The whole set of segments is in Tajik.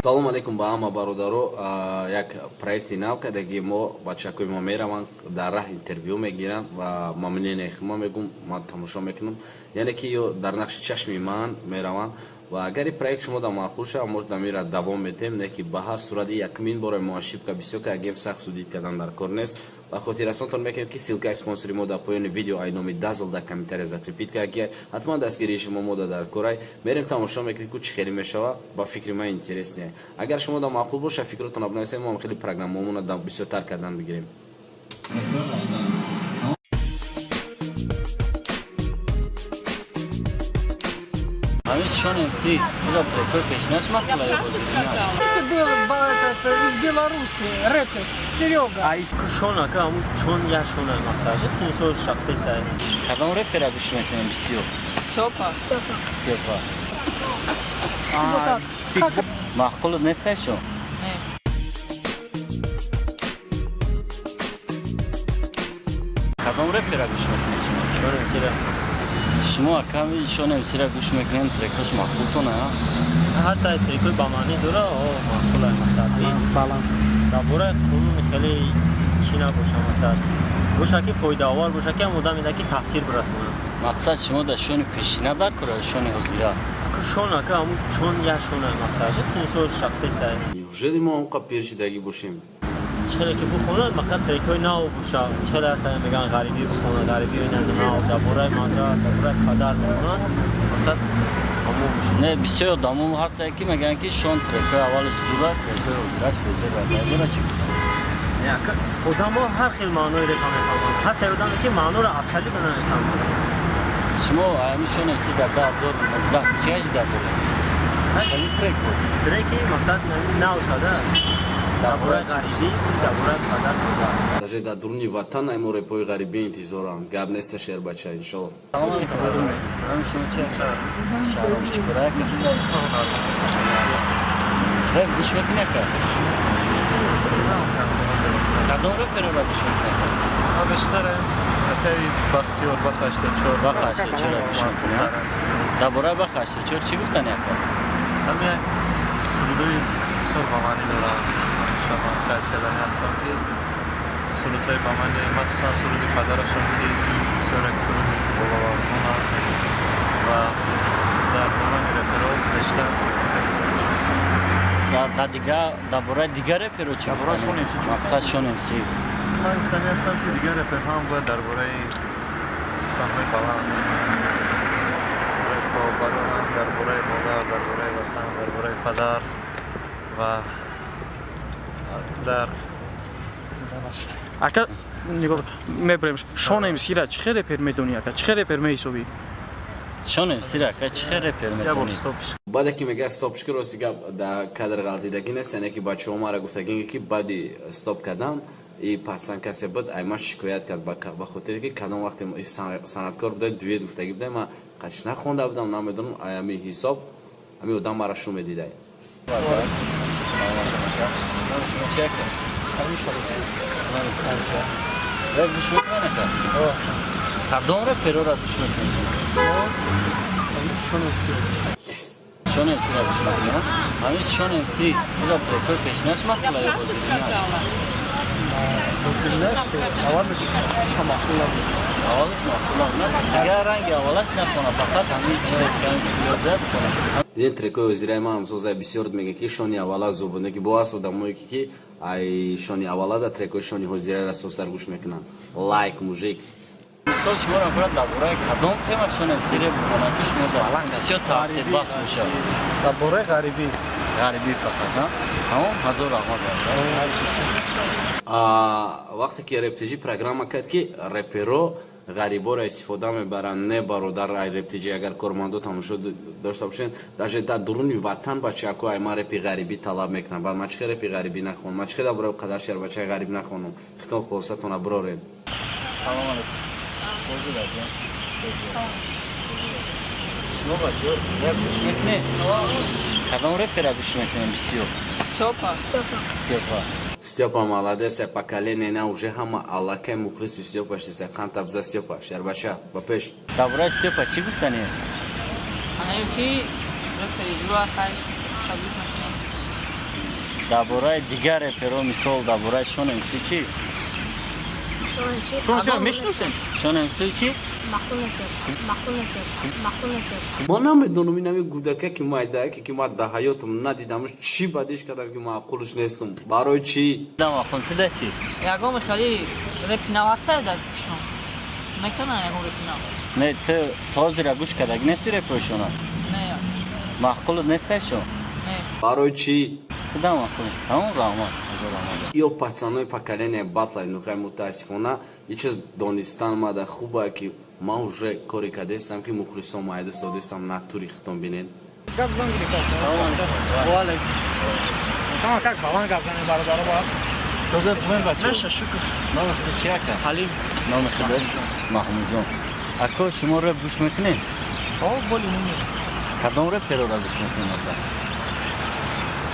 Салом алейкум ба ҳама бародаро. Як проекти нав кардаги мо, бачакои мо мераванд, дар раҳ интервю мегиранд ва ма мнение хума мегум, ман тамошо мекунам, яъне ки ё дар нақши чашми ман мераванд. Ва агар ин проект шумо да маъқул шава, мо дамира давом метем. Не ки ба ҳар сурат якумин бора мо ошибка бисёр кардем, сахт судить кардан дар кор нест. Ва хотиррасонтон мекунем, ки ссылкаи спонсори мо дар поёни видео ай номи Дазл дар комментария закрепить кард. Ҳатман дастгирии шумо мода дар корай. Мерем, тамошо мекунем, ку чӣ хеле мешава. Ба фикри ман, интересне. Агар шумо да маъқул боша, фикротон бинависед, мо хеле программаомона бисёртар кардан бигирем. Ҳамин Шон МС туда трекҳои пешинаш маъқула ё ҳозиринаш? Был этот, из Беларуси рэпер Серега. А Шон ака, ҳамун Шон я Шона мақсад. Синсо шахтеса. Кадом репера гӯш мекунем бисёр? Степа. Степа. Степа. Вот так. Как? Маъқулут нестай шо? Не. Кадом репера гӯш мекунед шумо? Шон МС-ра. Шумо аками Шон МС-ра гӯш мекунем, трекҳош маъқултона? Ҳаста трекҳои ба маънӣ дора, о маъқул ай мақсад. Баланд. Дар бораи қонун хеле чӣ набоша мақсад. Боша ки фоидаовар боша, ки ҳам одам ида ки таъсир бирасонад. Мақсад, шумо дар шони пешина дар кора ё шони ҳозира? Ака Шон ака, ҳамун Шон я Шона мақсад. Синсо шахтеса. Неужели мо онқа пир шидагӣ бошем? Челе ки бухонад, мақсад трекҳои нав боша. Челе ҳаста мегӯянд ғарибӣ бухонад, ғарибӣ нав, дар бораи модар, дар бораи падар бухонад. Мақсад ҳамон боша. Не, бисёр одамо ҳастанд, ки мегӯянд, ки Шон трекҳои аввалаш зура, трекҳои ҳозираш безеб. Дар чӣ гуфтам? Не, ака, одамо ҳар хел маънои репа мефаҳманд. Ҳаст одаме ки маъноро абсолютно намефаҳмад. Шумо ҳамин Шон МС дар 2019 чӣ ҳажда доред? Чӣ трек буд? Треки мақсад нав шуда. Дар бораи ғарибӣ, дар бораи падар модар. Даже дар дуруни ватан ай мо репои ғарибӣ интизорам. Гап неста, шербача, иншолло. Салом алейкум. Шумо чӣ? Шаҳром, чӣ кора ака? Реп гӯш мекунӣ ака? Кадом реперро гӯш мекунӣ ака? Ма бештарам акаи Бахтиёр Бах 84. Бах 84 гӯш мекунӣ? Дар бораи Бах 84 чӣ гуфтани ака? Ҳам як сурудои бисёр ба маънӣ доранд. Шумо қайд кардани ҳастам, ки сурудҳои ба маънӣ, махсусан суруди падарашон, ки бисёр як суруди боловазмун аст ва дар бораи реперҳо бештар касе гӯш мекунад. Дар дигар, дар бораи дигар реперҳо чӣ Дар бораи гуфтани? Шон МС чӣ? Мақсад Шон МС. Ман гуфтани ҳастам, ки дигар реперҳо ҳам бояд дар бораи суханҳои баланд репо бароранд, дар бораи модар, дар бораи ватан, дар бораи падар ва дар Ака, нигоҳ мебарем. Шон МС-ра чӣ хел репер медонӣ, ака? Чӣ хел репер меҳисобӣ? Шон МС-ра ака чӣ хел репер Як бор медонӣ? стоп. Баъде ки мегӯяд стопшки, рости гап, дар кадр ғалтидагӣ нест, яъне ки бачаҳо мара гуфтагӣ, ки баъди стоп кардан и пасан касе буд, ай ман шикоят кард ба хотире ки кадом вақте санъаткор буда, дуэт гуфтагӣ буда, ман қач нахонда будам, намедонам, ай ҳами ҳисоб ҳами одам мара шу медидай. Шумо чӣ ака? Реп гӯш мекунед ака? Кадом реперҳоро гӯш мекунед шумо? Шон МС. Шон МС-ра гӯш мекунед? Ҳамин Шон МС туда трекҳои пешинаш маъқула ё ҳозиринаш? Ҳозиринаш аввалаш маъқул набуд. Аввалаш маъқул набуд. Дигар ранги аввалаш нахона, фақат ҳамин чизе ки ҳамин студия бихона. Дидем, трекҳои ҳозираи ман ҳамсоза бисёр мега, ки Шони аввала зуб буд, ки бо аст одамое ки ай Шони аввала да трекҳои Шони ҳозираро состар гӯш мекунанд. Лайк, мужик. Мисол, шуморо бояд дар бораи кадом тема Шон МС реп бихонад, ки шумо бисёр таъсирбахш бошад? Дар бораи ғарибӣ. Ғарибӣ фақат, а? Тамом, ҳазор раҳмат. Вақте ки Рептиҷи программа кард, ки реперо ғариборо истифода мебаранд, не, бародар, ай Рептиҷи агар кормандо тамошо дошта бошед, даже дар дуруни ватан бачако ай ман репи ғарибӣ талаб мекунанд. Баъд ман чӣ хел репи ғарибӣ нахонам? Ман чӣ хел дар бораи қадар шербачаи ғариб нахонам? Хитон хулосатона бирорем. Салом алейкум. Шумо бачаҳо реп гӯш мекунед? Кадом репера гӯш мекунед бисёр? Степа. Степа. Степа. Степа молодец, поколение на уже ҳама аллакай мухлиси Степа шиста. Қантабза Степа, шербача, ба пеш. Дар бораи Степа чӣ гуфтанӣ? Анаем ки репери зура хай, ша гӯш мекунем. Дар бораи дигар реперо, мисол дар бораи Шон МС чӣ? Шон МС-ро мешиносем? Шон МС чӣ? Маъқул нест, маъқул нест, маъқул нест. Ман намедонам, инами гудака ки майдааке, ки ман дар ҳаётам надидамш, чӣ бадиш кардам, ки маъқулш нестам, барои чӣ? Да маъқул ту да чӣ? Ягон хеле репи нав ҳаста дар шон? Мекунан ягон репи нав? Не, ту то ҳозира гӯш кардаги нести репои шона? Не. Маъқулут нестай шон? Не. Барои чӣ? Ту да маъқул нест. Тамом, раҳмат, ҳазор раҳмат. Ё пацанои поколения батлай нухай, мутаассифона, и чиз донистан мада хуба, ки ман уже коре кардестам, ки мухлисон майда содистам, натури хитон бинен. Гап зан гирифт. Ваалайкум. Тама как баланд гап занем, бародаро, бояд. Созад хубем, бачо? Наша, шукр. Номи худо чи, ака? Ҳалим. Номи худо Маҳмудҷон. Ако, шумо реп гӯш мекунед? О, боли муни. Кадом репероро гӯш мекунед, ака?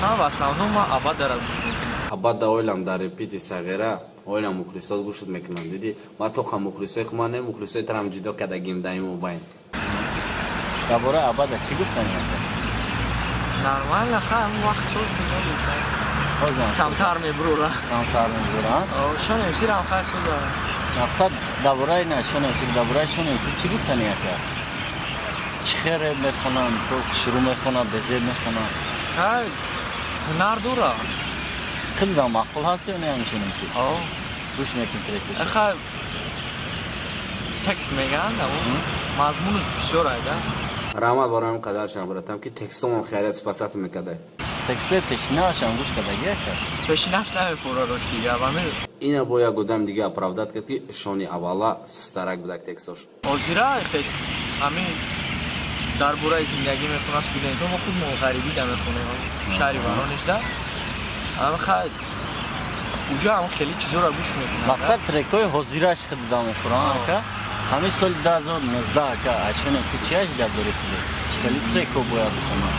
Ха, в основном ман Абадара гӯш мекунам. Абада ойлам дар репити сағира, ойлам мухлисот гӯшт мекунам, диди, ман тоқа мухлисои хума не, мухлисои тарам ҷидо кардагим дар ин мобайн. Дар бораи Абада чӣ гуфтани, ака? Нормально, ха, ҳамн вақт соз буд. Ҳозирам соз. Камтар мебурора. Камтар мебурора? Шон МС-рам хай соз. Мақсад дар бораи на Шон МС, дар бораи Шон МС чӣ гуфтани, ака? Чӣ хел реп мехонам, мисол хушрӯ мехонам, безеб мехонам? Хай, ҳунар дора. Хеле маъқул ҳаст ё не ҳамин Шон МС? О. Гӯш мекунӣ трекашо? Хай, текст мегӯянд, мазмунаш бисёр айда. Раҳмат барои ҳам қадаршам, братам, ки текстомам хайрият спасат мекардай. Текстои пешинаашам гӯш кардаги, ака? Пешинаш намефура, рости гап, ами. Ина бо як одам дига оправдать кард, ки шони аввала старак будак текстош. Ҳозира хе ами дар бораи зиндагӣ мехонад студентҳо, мо худ мо ғарибӣ да мехонем, шаҳри Воронежда. Ами хай, уҷо ҳам хеле чизоро гӯш мекунам. Мақсад трекҳои ҳозираш худ да мефурам, ака? Ҳамин соли 2019, ака, Шон МС чи аждат дорӣ худо? Чӣ хели трекҳо бояд бихонам?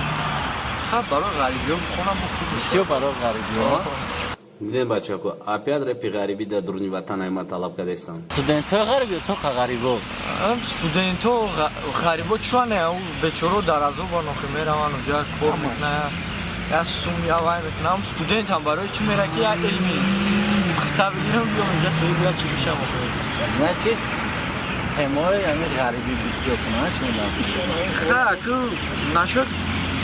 Ха, барои ғарибиҳо бихонам, бо хуб. Бисёр барои ғарибиҳо? Дидем, бачако, опять репи ғарибӣ дар дуруни ватан ай ман талаб кардастам. Студентҳои ғариб ё тоқа ғарибо? Студентҳо, ғарибо чуане, бечоро дар азобан, охи мераванд уҷа, кор мекунанд, як сум я вай мекунам. Студентам барои чӣ мера, ки як илми пухта бигирам, биём инҷа соҳиби як чӣ бишам, охи. Значит, темаи ҳамин ғарибӣ бисёр кунанд шумо? Ха, ку нашуд,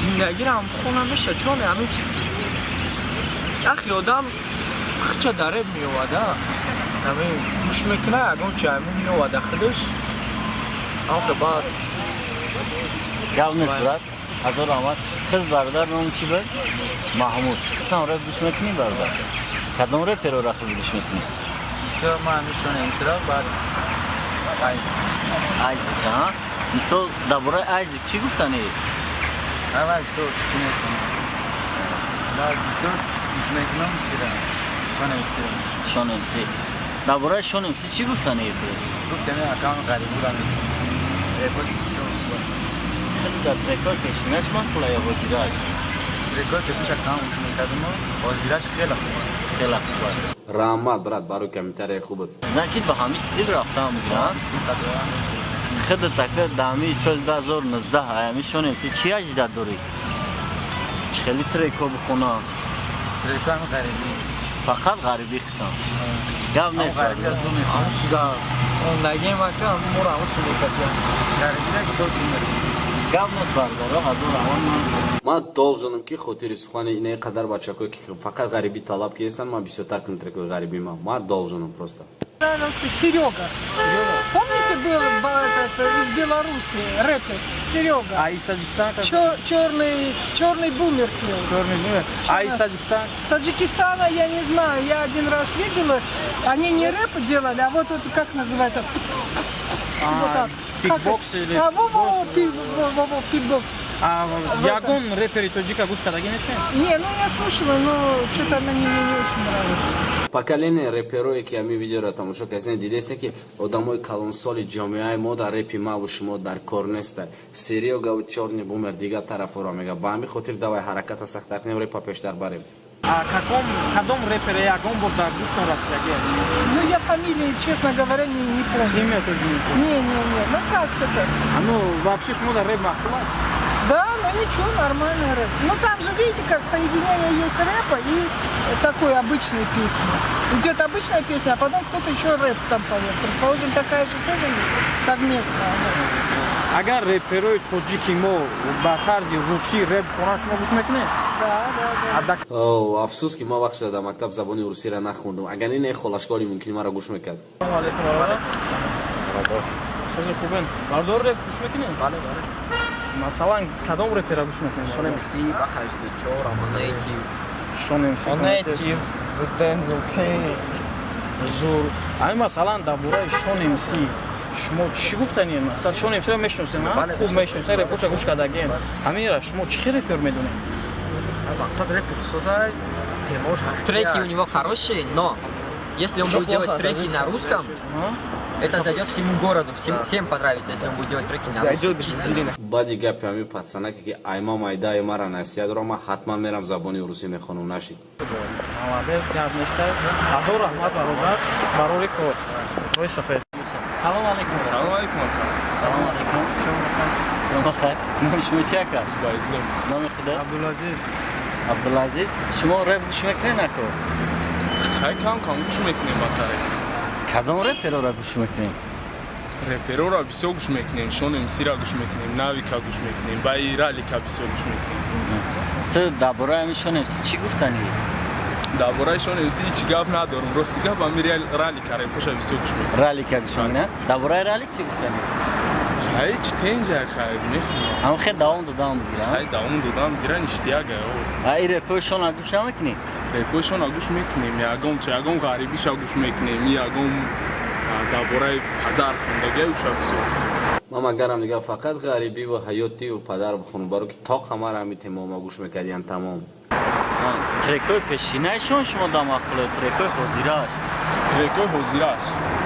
зиндагиро хона меша, чуане ҳамин яхе одам хича дар реп меовада, ҳамин гӯш мекуна, ягон чи ҳамин меовада худаш, охе баъд. Гап нест, брат, ҳазор раҳмат. Хиз, бародар, номи чӣ буд? Маҳмуд. Худтам реп гӯш мекунӣ, бародар? Кадом репероро худ гӯш мекунӣ? Бисёр ман ҳамин Шон МС-ро, баъд Айзик. Айзик, а? Мисол, дар бораи Айзик чӣ гуфтанӣ? Аввал бисёр шӯхӣ мекунам, баъд бисёр гӯш мекунам кира Шон МС-ро. Шон МС. Дар бораи Шон МС чӣ гуфтанӣ худ? Гуфтам, акам ғарибиро мекунам, репош бисёр хуб. Хеле дар трекҳои пешинаш маъқула ё ҳозирааш? Трекҳои пешинаш кам гӯш мекардам, ҳозираш хеле хуб. Хеле хуб. Раҳмат, брат, барои комментарияи хубат. Значит, ба ҳамин стил рафтам мегирам. Худат, ака, дар ҳамин соли 2019 ҳамин Шон МС чӣ аждат дорӣ? Чӣ хели трекҳо бихонам? Трекҳо ҳамин ғарибӣ. Фақат ғарибӣ хитам. Гап нест. Ҳамун суда хондагием, ака, моро ҳамун су мекатиям. Ғарибиро бисёр тун мекунам. Гап нест, бародаро, ҳазор раҳмат. Ман должен ам, ки хотири сухани инаи қадар бачакое, ки фақат ғарибӣ талаб кардастанд, ман бисёртар кунам трекҳои ғарибӣ. Ман должен ам просто. Нравился Серега. Серега? Помните, был этот, из Беларуси рэпер Серега? А из Таджикистана? Черный бумер пел. Черный бумер. А из Таджикистана? С Таджикистана я не знаю. Я один раз видела, они не рэп делали, а вот это как называется? А, вот так. Битбокс или? А, во-во, во-во, битбокс. А ягон рэпери тоҷика гӯш кардаги нестем? Не, ну я слушала, но что-то она мне не очень нравится. Поколение реперое, ки ҳамин видеоро тамошо кардем, дидесем, ки одамои калонсоли ҷомеаи мо дар репи маву шумо дар кор нестанд. Серёгаву Чёрный бумер дигар тарафҳоро мега. Ба ҳамин хотир давай ҳараката сахтар кунем, репа пештар барем. А каком, кадом репере ягон бор дар гӯштон расидаги? Ну, я фамилии, честно говоря, не помню. Имя тоже не помню. Не, не, не. Ну как это? А ну, вообще шумо дар реп маъқул аст? Да, ну ничего, нормальный рэп. Ну там же, видите, как соединение есть рэпа и такой обычной песни. Идет обычная песня, а потом кто-то еще рэп там поет. Предположим, такая же тоже есть, совместная. Агар рэперои тоҷики мо ба тарзи русӣ рэп хонанд, шумо гӯш мекунед? Да. Афсӯс, ки ман вақт дар мактаб забони русиро нахондум. Агар ин холашкори мумкин маро гӯш мекард. Салому алейкум, бародар. Сози хубен? Бардор, рэп гӯш мекунед? Бале, бале. Масалан, кадом рэпера гӯш мекунед? Шон МС, Баха 84, Native. Шон МС. Native, Denzel King. Зур. Ай, масалан, дар бораи Шон МС шумо чӣ гуфтанед? Масалан, Шон МС-ро мешиносед, на? Хуб мешиносед, рэпоша гӯш кардагем. Ҳаминра шумо чӣ хел рэпер медонед? Мақсад рэпер созай, темош. Треки у него хорошие, но если он будет делать треки на русском, это зайдет всему городу, всем понравится, если он будет делать треки на русском. Баъди гапи ҳамин пацанаке, ки айма майда мара насиҳат дорам, ман ҳатман мерам, забони русӣ мехонам, нашид. Молодец, гап неста. Ҳазор раҳмат, бародар, барори кор. Рӯи сафед. Салом алейкум. Салом алейкум, ака. Салом алейкум. Шумо бахайр. Номи шумо чи, ака? Номи худо? Абдулазиз. Абдулазиз. Шумо рэп гӯш мекунед, ако? Хай, кам кам гӯш мекунем, бахайр. Кадом рэперора гӯш мекунед? Рэперора бисёр гӯш мекунем. Шон МС-ра гӯш мекунем, Навика гӯш мекунем, баи Ралика бисёр гӯш мекунем. Ту дар бораи ҳамин Шон МС чӣ гуфтанӣ? Дар бораи Шон МС ҳеҷ гап надорам. Рости гап, ами Ралика рэпоша бисёр гӯш мекунем. Ралика гӯш мекунед? Дар бораи Ралик чӣ гуфтанӣ? Хай, чӣ тенҷа, хай, мехонам. Ҳам хел давом додам бигирам. Хай, давом додам бигиран, иштияга. А и рэпои Шона гӯш намекунӣ? Рэпои Шона гӯш мекунем, ягон чи, ягон ғарибиша гӯш мекунем, ягон дар бораи падар хондагия уша бисёр гӯш мекунем. Ман агарам дига фақат ғарибӣ ва ҳаётӣ ва падар бихонам, баро ки то қамар ҳами темома гӯш мекардиям, тамом. Трекои пешинаашон шумо дар маъқуле, трекои ҳозирааш? Трекои ҳозирааш.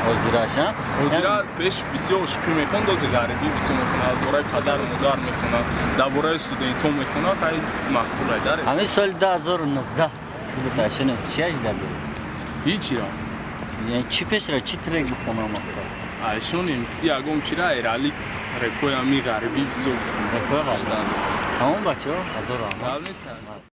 Ҳозирааш, а? Ҳозира пеш бисёр ошиқӣ мехонд, ози ғарибӣ бисёр мехонад, дар бораи падару модар мехонад, дар бораи студентҳо мехонад, хай, маъқул айдар. Ҳамин соли 2019 худаташон чи ажда буд? Ҳечира. Яъне чӣ пешра, чӣ трек бихонам, мақсад? Айшон МС ягон чира, эралик репои ҳами ғарибӣ бисёр. Репои ғарибӣ. Тамом, бачаҳо, ҳазор раҳмат.